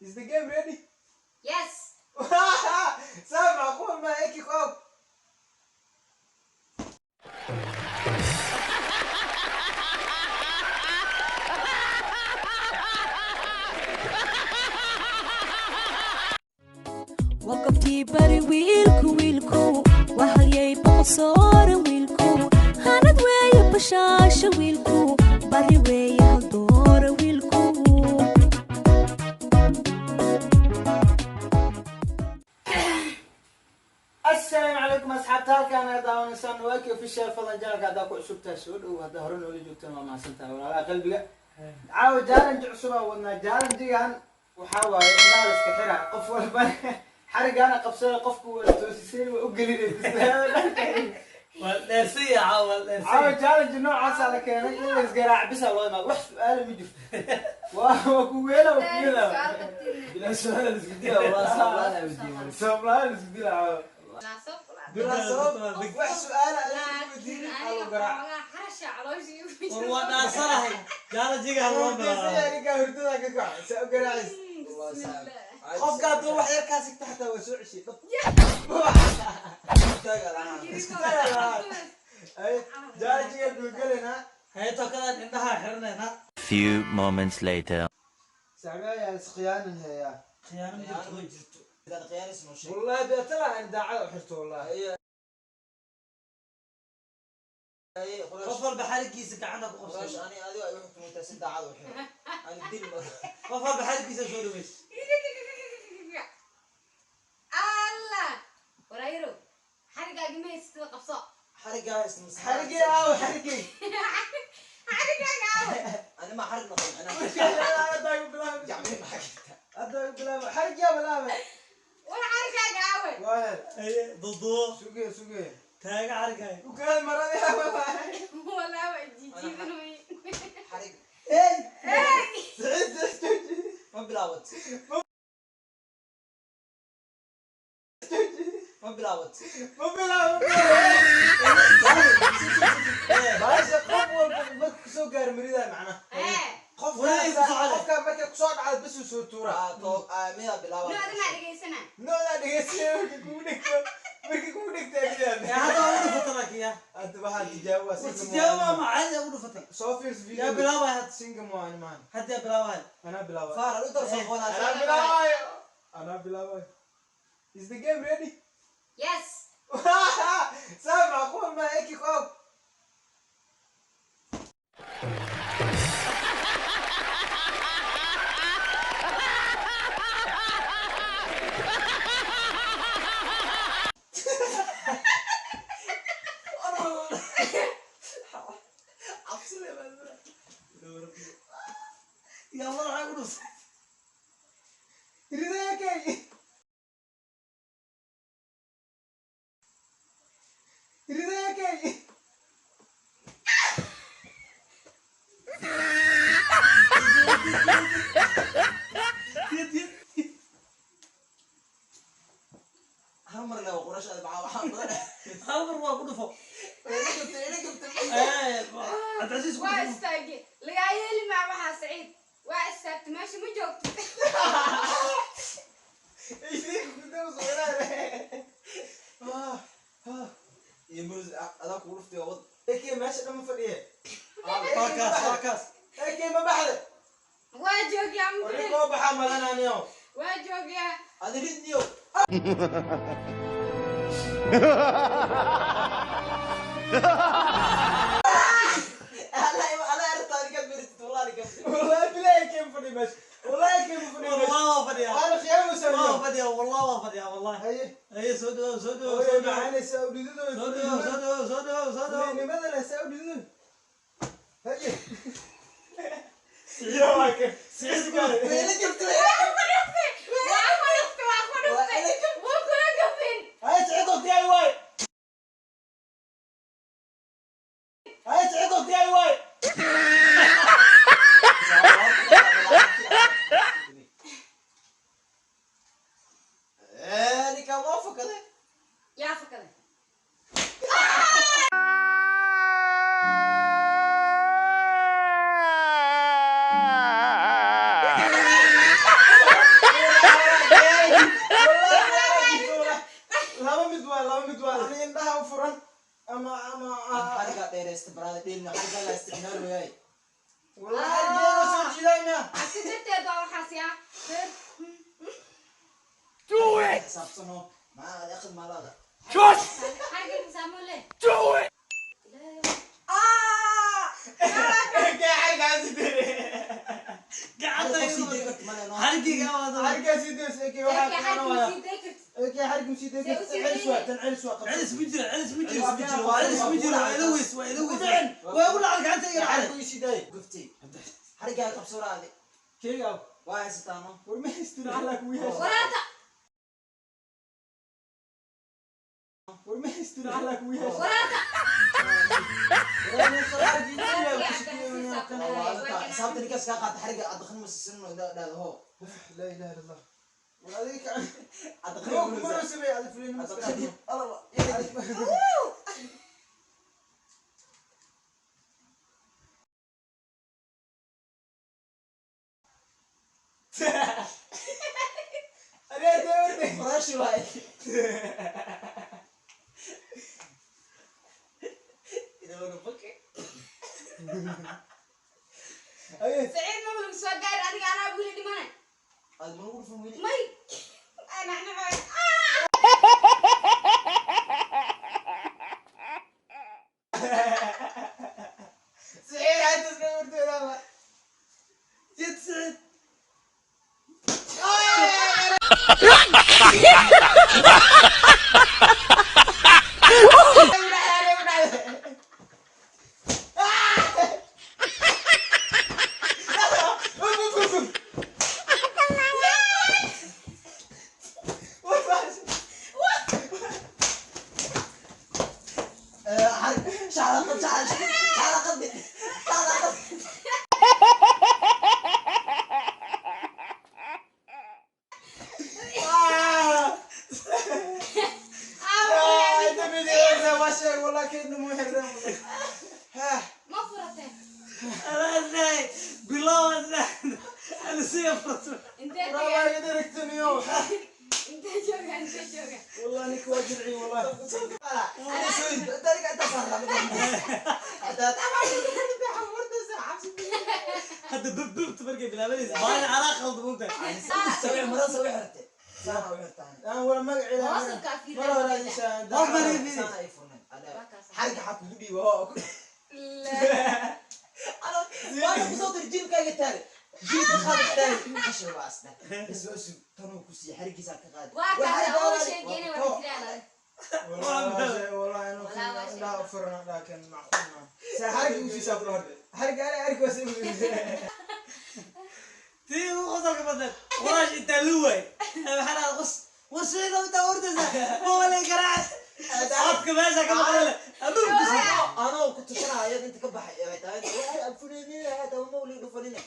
Is the game ready? Yes. Saa macquul ma eki kow. Waqafkii bari wiilku wiilku wahalyay boqosoore wiilku hanad weeye bashaasha wiilku bari weeye haldoore wiilku. Asalaamu calaykum asxaabta, halkaan aad daawanaysaan Waaki Official. Fadlan channelka haddaa ku cusub tahay soo dhow, haddaa hore noola joogtaan waa mahadsantahay. Walaalaha qalbiga, caawa challenge cusub aa wadnaa. Challengegan waxaa waaye indhaha la iska xira, qof walba xarigaana qabsada, qofku waa toosiseen waa u gelinay. Waa dheersiya caawa, waa Caawa dheersiya. Challenge noocaasaa la keenay in la isgaraac bisa loo imaado, wax su-aala ma jirto, waa ku weela waa ku weela. Bilaa su'aal la isku dila, walaa sablaan ay weydiiyeen. Sablaan la isku dila caawa bilaa sabab, wax su-aala aan weydiinin aa lagu garaac. War waa dhaarsanahay, challengega ha loo bilaabo. Ninkaa hurdada ka kaco saa u garaacis. Wallahi saab. Qofka hadduu wax yar kaa sigta xataa waa soo ceshay dhab. Taaga lahaa. Challengega gulgelinaa. Haye, tokadan indhaha xiranayna. Few moments later. Sameeyaa iskhiyaanin heeyaa. Khiyaano ma jirto. Ma jirto. Idan qiyaanis noo sheeg. Wallahi beetala aan daacada u xirto wallahi. Ay Quraysh. Qof walba xarigiisa gacanta ku Quraysh qabsay. ani adiga ay wuxuu tumutaa si daacad u xiro. Ani dil ma. Qof walba xarigiisa soo dhaweys. Allah warayro, xarigaagi ma haysatid, qabso. Xarigaa isma. Xarigii aaw, xarigii. Xarigaaga aawe? Ani ma xarig noqon ana. Hadda igu bilaabay. Jacmay ma xagta. Hadda igu bilaabay xarigii bilaabay. War xarigaaga aawe? Waa Haye, duuduubo. Sugee, sugee. Taaga xarigaaga. Ukaad maradii wallahi. Walaa waa jiijiidanooy. Xarig Hey Saciid, jooji. Ma bilaawat. Ma bilaawat. Ma bilaabo baasha, qof walba marka kusoo gaar maridaa macnaha. Qofka Wareeg ku socda. Qofka markay kusoo dhacdo bas uu soo tuuraa. Ah to ah miya bilaawat. No, adama dhegaysana. Noodaa dhegeysanaya markay kugu dhegto, markay kugu dhegto Ee adigaa. hadda waa u dhufatay laakiin ya. Hadda waxaa tijaabo waa War tijaabo waa macaadi u dhufatay. Soo fiirso video. Yaa bilaabay hadda? Singa muaan maan. Hadda yaa bilaabay? Anaa bilaabay. Faara u darso qoona. Anaa bilaabayo, anaa bilaabayo. Is the game ready? Yes. Saa macquul ma eki kow. Cabsi leh baa. Yaa madaxa u dhuftay. Ridaya kay. Ridaya kay. Tiyad, tiyad. Hal mar leh Quraysh aad baa waxaan badan. Hal mar waa ku dhufo. Ila gabtay, ila gabtay. Ee Cabdicasiis ku Waa dhufo. istaagi lagaa yeeli maa waxaa. Saciid waa istaagta, meesha ma joogto. Idinka ku daba socdaan. Iyo muus adaa kugu dhuftay wad. Eki meesha dhan ma fadhiye. Waa kaas, waa kaas. Eki ma baxde. Waa joogyaa, ma Warri bixin. koo baxaa madananiyo. Waa joogyaa. Adi ridniyo. Ala ala arta adiga miritid wallahi gabtay. Wallahi bilahi eki ma fadhiye meesha, wallahi eki ma fadhiye meesha. Wallah waa fadhiyaa. Waana khiyaamo Waa sameeyo. fadhiyaa, wallah waa fadhiyaa, wallahi. Haye. Haye, soo dhawow, soo dhawow, Hooyo soo dhawow. macaanaysa u dhidido. Soo dhawow, soo dhawow, soo dhawow, soo dhawow. Nimada leh saa u dhidido. Haye. Iyo waa kan. Siciid ku dhufo. Ila gabtay. Waa ku dhuftay, waa ku dhuftay, waa ku dhuftay, wuu kula gafin. Haye Siciid, waqtigaay waay. Haye Siciid, waqtigaay waay. Eh ninka waa fakaday. Yaa fakaday? Xisaabsano maxaa aad aqal maalaada. Xarga xisaamo leh. Gacanta xargiga waad. Eke xarga ma sii day kartid. Celis ma jiro, celis ma jiro, celis ma jiro. Waa ila weys, waa ila weys, waa igu dhacday gacanta iga dhacday. Guftay xarigaa qabsanaade waa haysataano. Waraata. Waraata. Xisaabta ninkaas kaa qaata xariga adaqan ma siisano dhahdo ho. لا اله الا الله. Adaqan. Qoraashi waay. Idoona bake. Saciid ma lagu soo gaarin adiga anaa wili dhimanay. Aad ma lagu dhufan weli. May. Ana nacay. Jid Saciid. Xarig shacla qad shacla shacla qad shacla qad. Ma furateen. Anaa bilow anaa ana sii furto. Intee tagaa? Intee jooga? Intee jooga? والله انك وجعي والله. Dariga inta saarna. Hadaa Hadda bububta markay bilaabanaysa maalin anaa qalda mugtahay. sawi marada sawi xirtay. Saana u xirtaan. انا ولا مقعد. Hoosalka fiir. مرة ولا انسان. War baan iga fiiri. Saana ay furneen. Xariga xaa kugu dhiiba oo. Ana waa ku soo dir jilkaaga taale. Jilka qaad taale. Qashin waa asna. Bas waa sug tanuu ku sii xarigiisa ka qaad. Waa kaas oo sheegayna waa jiraan. والله والله انه لا فرنا لكن معقول ما حرق وشي سافر حرق انا ارك بس. Tii ugu qosolka badneed qoraash intaa lu waay maxaa dhahay qos war Saciid intaa ordaysa mawalay garaac codka meesha ka maqlale abubkiisa. Anoo ku tashanaya inta ka baxay ay tahay waxay abfuneynaya hada ma wali dhufanina.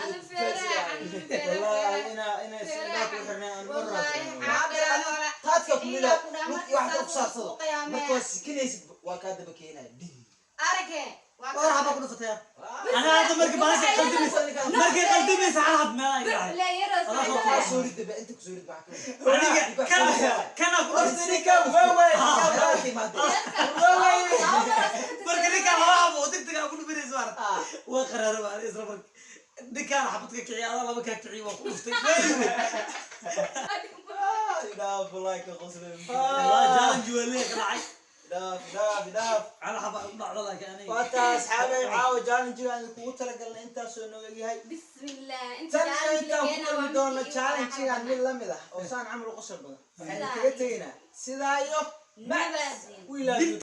Ana feeraha, ana feeraha. والله انا لا كحرنا انا مره. والله Taadka ku mila wax ku saarsado marka waa sikinaysid waa kaa daba keenaya. Arage. Waa War xaba ku dhufataya anaa hadda markii baasha qaldimaysa markay qaldimaysa hal hab meelaa iga dhacay. La yaro Waa Saciid. soo ridba inta ku soo ridba. Aniga kana kana ku dhuftay. Marka ninkaan laba xabo oo degdeg ah ku dhufinaysa waar waa qaraaro baa isla marka ninkaan xabad ka kiciya adaa laba kaa kiciya waa ku dhuftay. والله challenge waa leeyahay ka dhacay. داف داف داف. Hal xaba u dhacdo laakiin aniga. Waata asxaabay caawa challenge-gaan kugu talagalnay intaasoo nooga yahay. Bismillah. Inta Tan iyo intaan ku kulmi doono challenge-gaan mid la mid ah oo saan camal u qosol badan, waxaynu kaga tegaynaa sidaa iyo Nabadin. we love you.